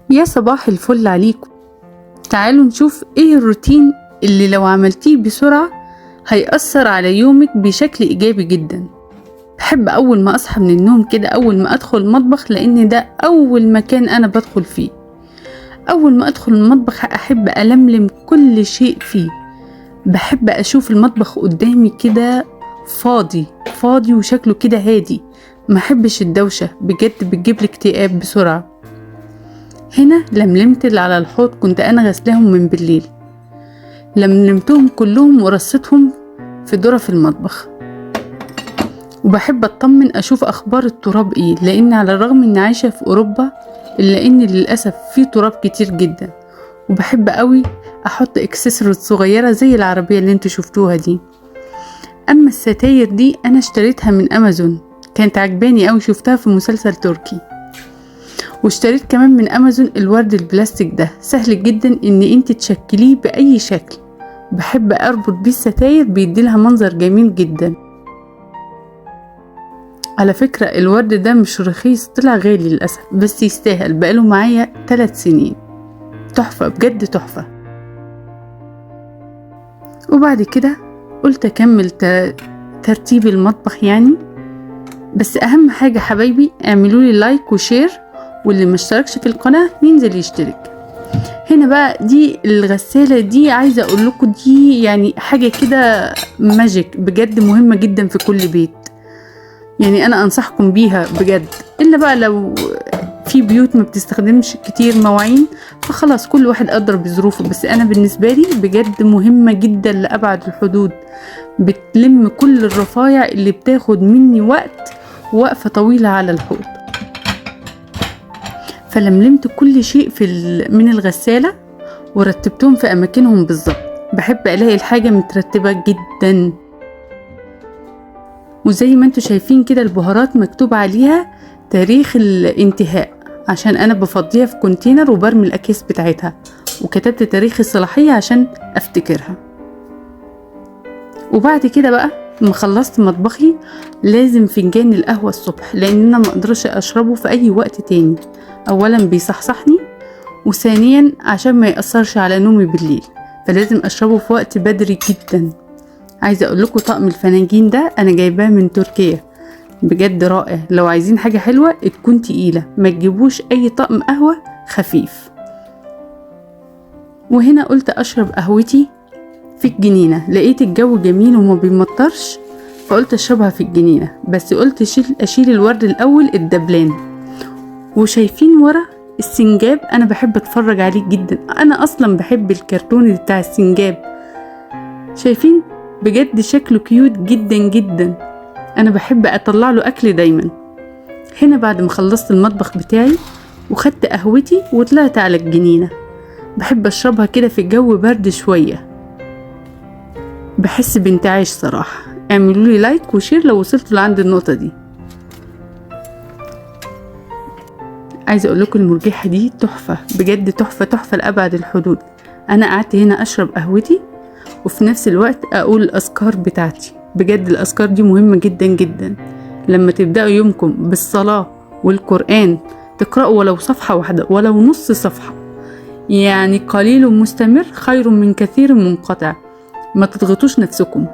يا صباح الفل عليكم. تعالوا نشوف ايه الروتين اللي لو عملتيه بسرعة هيأثر على يومك بشكل ايجابي جدا. بحب اول ما اصحى من النوم كده، اول ما ادخل المطبخ، لان ده اول مكان انا بدخل فيه. اول ما ادخل المطبخ احب الملم كل شيء فيه. بحب اشوف المطبخ قدامي كده فاضي فاضي وشكله كده هادي. ما احبش الدوشة، بجد بتجيب لي اكتئاب بسرعة. هنا لملمت اللي على الحوض، كنت انا غسلاهم من بالليل، لملمتهم كلهم ورصيتهم في درف المطبخ. وبحب اطمن اشوف اخبار التراب ايه، لان على الرغم اني عايشة في اوروبا الا ان للاسف في تراب كتير جدا. وبحب قوي احط اكسسوارات صغيرة زي العربية اللي انتوا شفتوها دي. اما الستاير دي انا اشتريتها من امازون، كانت عجباني قوي، شفتها في مسلسل تركي. واشتريت كمان من امازون الورد البلاستيك ده، سهل جدا ان انت تشكليه باي شكل. بحب اربط بيه الستاير، بيديلها منظر جميل جدا. على فكرة الورد ده مش رخيص، طلع غالي للأسف، بس يستاهل، بقاله معايا 3 سنين. تحفة بجد تحفة. وبعد كده قلت أكمل ترتيب المطبخ يعني. بس أهم حاجة حبايبي اعملوا لي like و share، واللي ما اشتركش في القناة ينزل يشترك. هنا بقى دي الغسالة دي، عايزة اقول لكم دي يعني حاجة كده magic بجد، مهمة جدا في كل بيت، يعني انا انصحكم بيها بجد. الا بقى لو في بيوت ما بتستخدمش كتير مواعين فخلاص كل واحد ادرى بظروفه، بس انا بالنسبة لي بجد مهمة جدا لابعد الحدود. بتلم كل الرفايع اللي بتاخد مني وقت ووقفة طويلة على الحوض. فلملمت كل شيء من الغسالة ورتبتهم في أماكنهم بالظبط. بحب ألاقي الحاجة مترتبة جدا. وزي ما انتوا شايفين كده البهارات مكتوب عليها تاريخ الانتهاء، عشان أنا بفضيها في container وبرمي الأكياس بتاعتها، وكتبت تاريخ الصلاحية عشان أفتكرها. وبعد كده بقى لما خلصت مطبخي لازم فنجان القهوة الصبح، لأن أنا ما أقدرش أشربه في أي وقت تاني. أولا بيصحصحني، وثانيا عشان ما يأثرش على نومي بالليل، فلازم أشربه في وقت بدري جدا. عايزة أقول لكم طقم الفناجين ده أنا جايباه من تركيا، بجد رائع. لو عايزين حاجة حلوة تكون تقيلة، ما تجيبوش أي طقم قهوة خفيف. وهنا قلت أشرب قهوتي في الجنينة، لقيت الجو جميل وما بيمطرش، فقلت أشربها في الجنينة. بس قلت أشيل الورد الأول الدبلان. وشايفين ورا السنجاب، أنا بحب أتفرج عليه جدا، أنا أصلا بحب الكرتون بتاع السنجاب. شايفين بجد شكله cute جدا جدا، أنا بحب أطلع له أكل دايما. هنا بعد ما خلصت المطبخ بتاعي وخدت قهوتي وطلعت على الجنينة، بحب أشربها كده في الجو برد شوية، بحس بانتعاش صراحة. اعملوا لي like و share لو وصلتوا لعند النقطة دي. عايزة اقول لكم المرجحة دي تحفة بجد، تحفة تحفة لأبعد الحدود. انا قعدت هنا اشرب قهوتي وفي نفس الوقت اقول الاذكار بتاعتي. بجد الاذكار دي مهمة جدا جدا. لما تبدأوا يومكم بالصلاة والقرآن، تقرأوا ولو صفحة واحدة ولو نص صفحة، يعني قليل مستمر خير من كثير منقطع. ما تضغطوش نفسكم.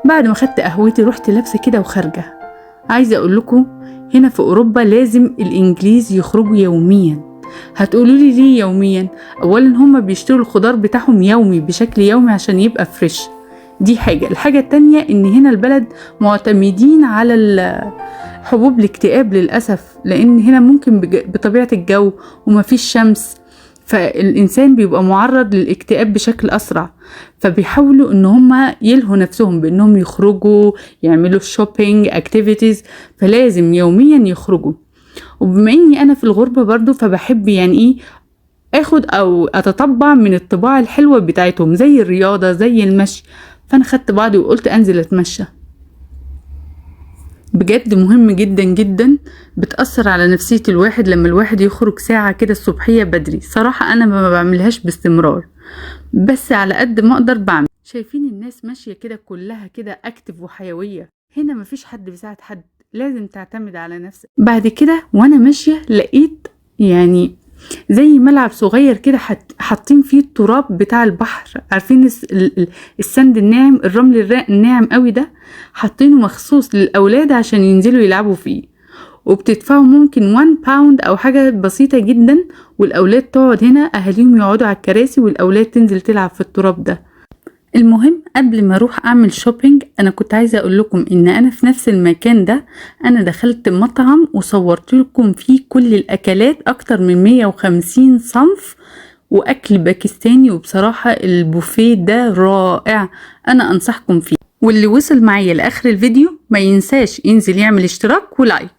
بعد ما خدت قهوتي رحت لابسة كده وخارجة. عايزة اقول لكم هنا في اوروبا لازم الانجليز يخرجوا يوميا. هتقولوا لي ليه يوميا؟ اولا هما بيشتروا الخضار بتاعهم يومي بشكل يومي عشان يبقى fresh، دي حاجة. الحاجة التانية ان هنا البلد معتمدين على حبوب الاكتئاب للأسف، لان هنا ممكن بطبيعة الجو ومفيش شمس، فالإنسان بيبقى معرض للاكتئاب بشكل أسرع، فبيحاولوا إن هما يلهوا نفسهم بإنهم يخرجوا يعملوا shopping activities، فلازم يوميا يخرجوا. وبما إني أنا في الغربة برضو، فبحب يعني إيه آخد أو أتطبع من الطباع الحلوة بتاعتهم، زي الرياضة زي المشي. فأنا خدت بعضي وقلت أنزل أتمشى. بجد مهم جدا جدا، بتأثر على نفسية الواحد لما الواحد يخرج ساعة كده الصبحية بدري. صراحة أنا ما بعملهاش باستمرار، بس على قد ما أقدر بعمل. شايفين الناس ماشية كده كلها كده أكتف وحيوية، هنا مفيش حد بيساعد حد، لازم تعتمد على نفسك. بعد كده وأنا ماشية لقيت يعني زي ملعب صغير كده حاطين فيه التراب بتاع البحر، عارفين ال sand الناعم، الرمل الناعم قوي ده، حاطينه مخصوص للاولاد عشان ينزلوا يلعبوا فيه. وبتدفعوا ممكن 1 pound او حاجة بسيطة جدا، والاولاد تقعد هنا، اهاليهم يقعدوا على الكراسي والاولاد تنزل تلعب في التراب ده. المهم قبل ما اروح اعمل shopping، انا كنت عايزه اقول لكم ان انا في نفس المكان ده انا دخلت مطعم وصورت لكم فيه كل الاكلات، اكتر من 150 صنف واكل باكستاني، وبصراحة البوفيه ده رائع، انا انصحكم فيه. واللي وصل معايا لاخر الفيديو ما ينساش ينزل يعمل اشتراك و like.